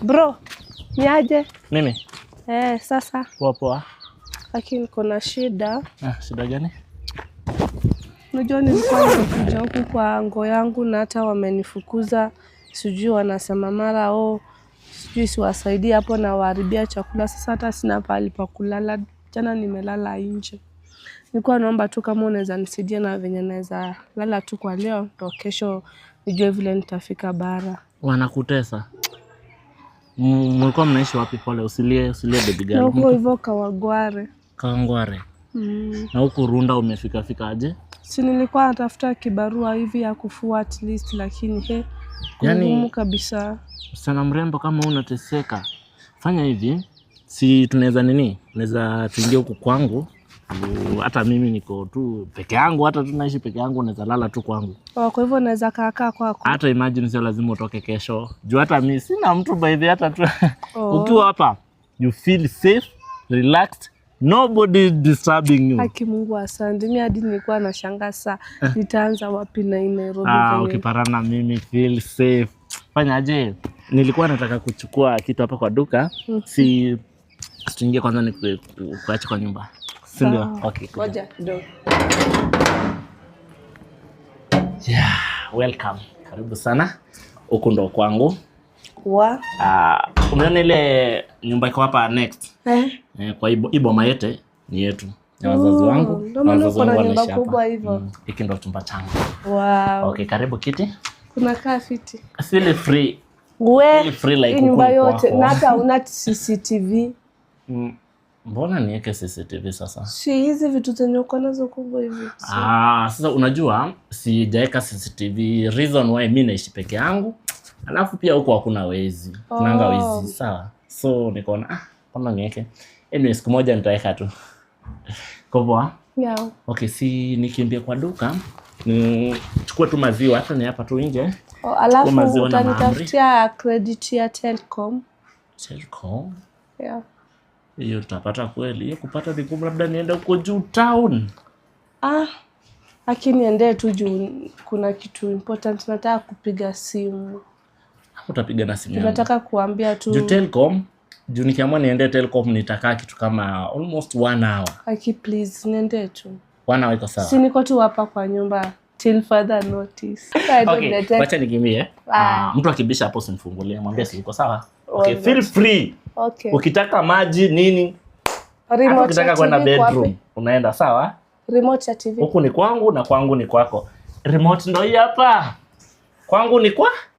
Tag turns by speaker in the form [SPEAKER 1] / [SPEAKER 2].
[SPEAKER 1] Bro, niaje?
[SPEAKER 2] Mimi?
[SPEAKER 1] Eh, sasa.
[SPEAKER 2] Poa poa.
[SPEAKER 1] Lakini niko na shida.
[SPEAKER 2] Ah, shida gani?
[SPEAKER 1] Unajua nilikuwa nimekuja huku kwa ango yangu na hata wamenifukuza, sijui wanasema mara oh, sijui siwasaidii hapo na waharibia chakula. Sasa hata sina pahali pa kulala, jana nimelala nje. Nilikuwa naomba tu kama unaweza nisaidia na venye naweza lala tu kwa leo, ndo kesho nijue vile nitafika bara.
[SPEAKER 2] Wanakutesa? Mlikuwa mnaishi wapi? Pole, usilie, usilie baby
[SPEAKER 1] Na
[SPEAKER 2] girl.
[SPEAKER 1] huko hivyo Kawangware.
[SPEAKER 2] Kawangware. Na huku Runda umefika fika aje?
[SPEAKER 1] Si nilikuwa natafuta kibarua hivi ya kufua at least, lakini he,
[SPEAKER 2] Yaani
[SPEAKER 1] ngumu kabisa.
[SPEAKER 2] Msichana mrembo kama wewe unateseka. Fanya hivi, si tunaweza nini? Tunaweza tuingie huku kwangu. Hata mimi niko tu peke yangu, hata tu naishi peke yangu, unaweza lala tu kwangu.
[SPEAKER 1] Oh, kwa hivyo naweza kaa kaa kwako.
[SPEAKER 2] Hata imagine sio lazima utoke kesho. Juu hata mimi sina mtu by the way, hata tu
[SPEAKER 1] Oh.
[SPEAKER 2] ukiwa hapa you feel safe, relaxed, nobody disturbing you.
[SPEAKER 1] Haki Mungu asante. Mimi hadi nilikuwa nashangaa saa nitaanza wapi na hii Nairobi
[SPEAKER 2] Ah,
[SPEAKER 1] venye.
[SPEAKER 2] ukipatana na mimi feel safe. Fanya aje? Nilikuwa nataka kuchukua kitu hapa kwa duka. Si tuingie kwanza ni kuache kwa nyumba. Si ndio?
[SPEAKER 1] Sawa.
[SPEAKER 2] Okay. Kuja.
[SPEAKER 1] Ngoja kidogo.
[SPEAKER 2] Yeah, welcome. Karibu sana. Huku ndo kwangu.
[SPEAKER 1] Wa?
[SPEAKER 2] Ah, umeona ile nyumba iko hapa next?
[SPEAKER 1] Eh.
[SPEAKER 2] Eh, kwa hii boma yote ni yetu. Ya wazazi
[SPEAKER 1] Oh,
[SPEAKER 2] wangu.
[SPEAKER 1] ndio maana
[SPEAKER 2] Wazazi
[SPEAKER 1] uko na
[SPEAKER 2] wangu
[SPEAKER 1] nyumba
[SPEAKER 2] wanaishi hapa.
[SPEAKER 1] kubwa hivyo.
[SPEAKER 2] Hiki ndo chumba changu.
[SPEAKER 1] Wow.
[SPEAKER 2] Okay, karibu kiti.
[SPEAKER 1] Kuna kaa fiti.
[SPEAKER 2] Feel free.
[SPEAKER 1] We,
[SPEAKER 2] Feel free like
[SPEAKER 1] hii nyumba
[SPEAKER 2] huku ni
[SPEAKER 1] yote
[SPEAKER 2] kwako.
[SPEAKER 1] na hata una CCTV.
[SPEAKER 2] Mbona niweke CCTV sasa?
[SPEAKER 1] Si hizi vitu zenye uko nazo kubwa hivi. Si.
[SPEAKER 2] Ah, sasa unajua sijaweka CCTV, reason why mi naishi peke yangu. Alafu pia huko hakuna wezi. Kunanga
[SPEAKER 1] Oh.
[SPEAKER 2] wezi, sawa. So nikaona mbona niweke. Anyway, siku moja nitaweka tu. Kwa poa?
[SPEAKER 1] Yeah.
[SPEAKER 2] Okay, si nikimbie kwa duka chukue tu maziwa, hata ni hapa tu nje.
[SPEAKER 1] Oh, alafu
[SPEAKER 2] Maziwa na mahamri.
[SPEAKER 1] utanitafutia credit ya Telkom.
[SPEAKER 2] Telkom.
[SPEAKER 1] Yeah.
[SPEAKER 2] Hiyo tutapata kweli? Hiyo kupata ni ngumu, labda niende huko juu town.
[SPEAKER 1] Ah, lakini niendee tu juu kuna kitu important nataka kupiga simu.
[SPEAKER 2] Hapo utapiga na simu yangu.
[SPEAKER 1] Tunataka kuambia
[SPEAKER 2] Juu
[SPEAKER 1] tu
[SPEAKER 2] Telkom, juu nikiamua niende Telkom nitakaa kitu kama almost one hour.
[SPEAKER 1] Aki please niendee tu.
[SPEAKER 2] One hour iko sawa.
[SPEAKER 1] Si niko tu hapa kwa nyumba till further notice. I don't
[SPEAKER 2] Okay,
[SPEAKER 1] detect.
[SPEAKER 2] wacha nikimbie. Ah, mtu akibisha hapo usimfungulie, mwambie si uko sawa. Okay,
[SPEAKER 1] Alright.
[SPEAKER 2] feel free.
[SPEAKER 1] Okay.
[SPEAKER 2] Ukitaka maji nini, hata
[SPEAKER 1] Remote
[SPEAKER 2] ukitaka
[SPEAKER 1] ya
[SPEAKER 2] kwenda
[SPEAKER 1] TV iko wapi?
[SPEAKER 2] bedroom, unaenda sawa?
[SPEAKER 1] Remote ya TV.
[SPEAKER 2] Huku ni kwangu na kwangu ni kwako. Remote ndo hii hapa. Kwangu ni kwa